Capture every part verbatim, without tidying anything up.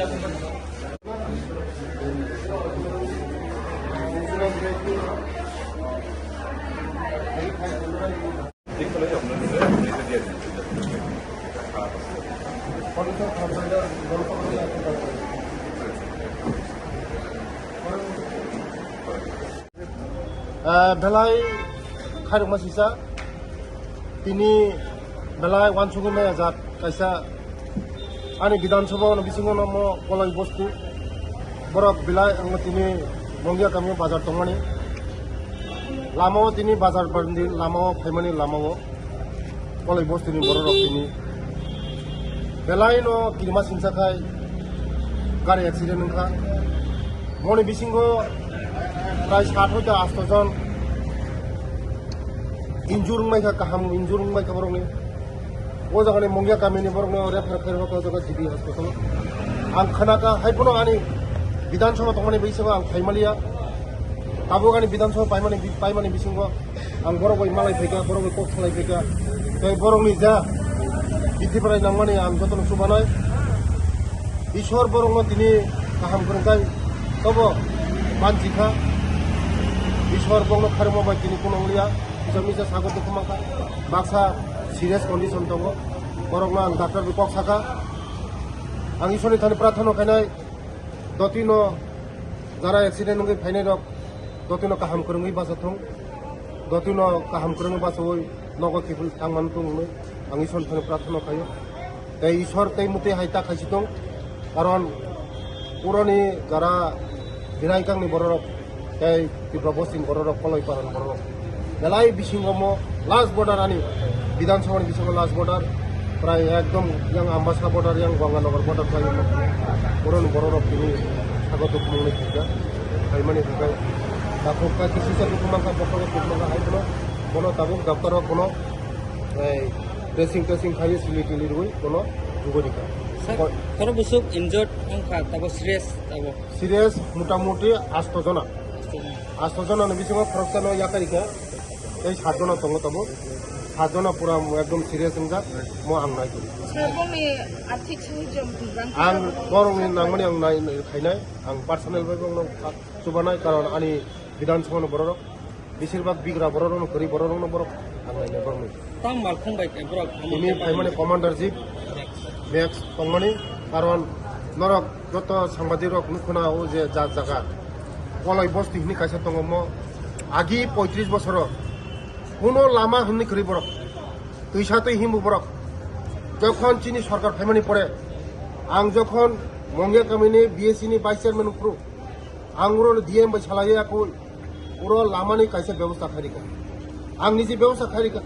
Ah, belai khairokma sisa, tini belai uansugwi maya jat kaisa ani Bidhan Sabha ni bisingo no mo Koloi Bosti borok belai ang tini Mongia kami bazar tongmani lama o, tini bazar bandi lama o, phaimani lama o. Koloi Bosti ni borok rok tini belai no kirima singsa khai gari accident wngkha. Boni bisingo prai sat hoito asto jon injure wngmai kha, kaham injure wngmai kha borok ni. O jaga ni Mongia kami ni borok no refer khairokha o jaga G B hospital. Ang khana kha hai phano ani Bidhan Sabha tongmani bisingo ang phaimaliya. Tabuk ani Bidhan Sabha paimani, paimani bisingo ang borok bai malai phaikha, borok bai kok salai phaikha. Tei borok ni ja bithi bwrai nangmani ang jotono chubanai. Ishwar borok no tini kaham kwrwngkhai tobo manjikha. Ishwar borok no khairokma bai tini kunung liya. Kisa misa sago dukhu mankha. Baksa serious condition tongo. Borok no ang doctor bai kok sakha. Ang Ishwar ni thani prarthana khainai. Dotino jara accident wngwi phainai rok, dotino kaham kwrwngwi bacha thung, dotino kaham kwrwngwi bachawi nogo kiphil thangmani thung hwnwi ang Ishwar thani prarthana khaio. Tei Ishwar tei mwtwi hai ta khaisi thung, karon puroni jara Binaikangni bororok tei Tripura Bosting bororok, Koloi Parani bororok. Belai bisingo mo last border ani Bidhan Sabha ni bisingo last border. Prai ekdom yang Ambasa border, yang Ganganagar border khlai mo. Boroni bororok tini sago dukmung ni thika. Phaimani thika. Takhuk ka kisi sa dukmung ka bokol dukmung ka hai kono. Bono tabuk doctor rok bono, eh, dressing tracing khai sili tili rwi bono jugori ka. Sir, ko- kono busuk injured wngkha, tabo serious, tabo? Serious, motamuti asto jona. Asto jona ni bisingo khoroksa no yakarikha, tei sat jona tongo tabuk. Sat jona pura ekdom serious wngjak, mo ang nai tong. Sir, bongni arthik sahajyo rang Ang borokni nangmani ang nai, nai khainai, ang personal bai bongno chubanai, karon ani Bidhan Sabha ni bororok, besir bak bigra bororokno kwrwi bororokno borok ang nainai borokni. Tang malkhung bai khe borok Tini phaimani commander chief Max tongmani, karon norok joto sangbadik rok nukhuna o je ja jaga Koloi Bosti hini kaisa tongo mo agi poitris bosoro kuno lama hwnwi kwrwi borok twisa twi himbo borok jokhon chini sorkar phaimani pore ang jokhon Mongia kamini B S C ni vice chairman phuru ang uro D M bai salai ya koi. Uro lamani kaisa bebosta khairika. Ang niji bebosta khairika.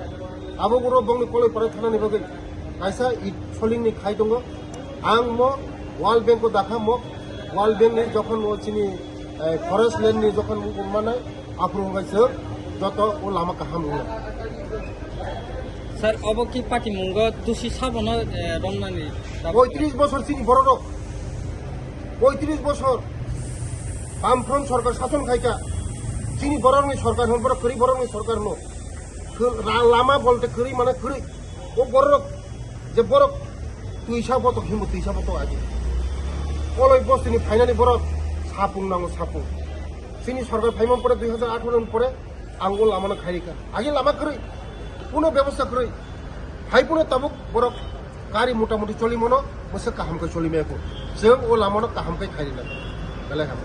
Abo uro bongni Koloi Para thanani bagwi kaisa it solingni khai tongo. Ang mo World Bank o dakha mo World Bank ni jokhon o chini, eh, forest land ni jokhon manai aphuru hwnkhai se joto o lama kaham wngya. Sir, obo ki patimungo dusi sabono, eh, romnani? Poitris bosor chini bororok. Poitris bosor. Bamfront sorkar sason khaika. Chini borokni sorkar hwn borok kwrwi borokni sorkar no. Khe-, ra-, lama bolte kwrwi mane kwrwi. O borok je borok twisa botok himo twisa botok agi. Koloi bostini phainani borok sapung nango sapung. Chini sorkar phaimani pore dui hazar atharo ni pore ang o lamano khairika. Agi lama kwrwi. Kuno bebosta kwrwi. Hai kuno tabuk borok gari motamuti choli mano, bwswk kaham khe choli maya kho. Chwng o lamano kaham khe khairina. Belai ham.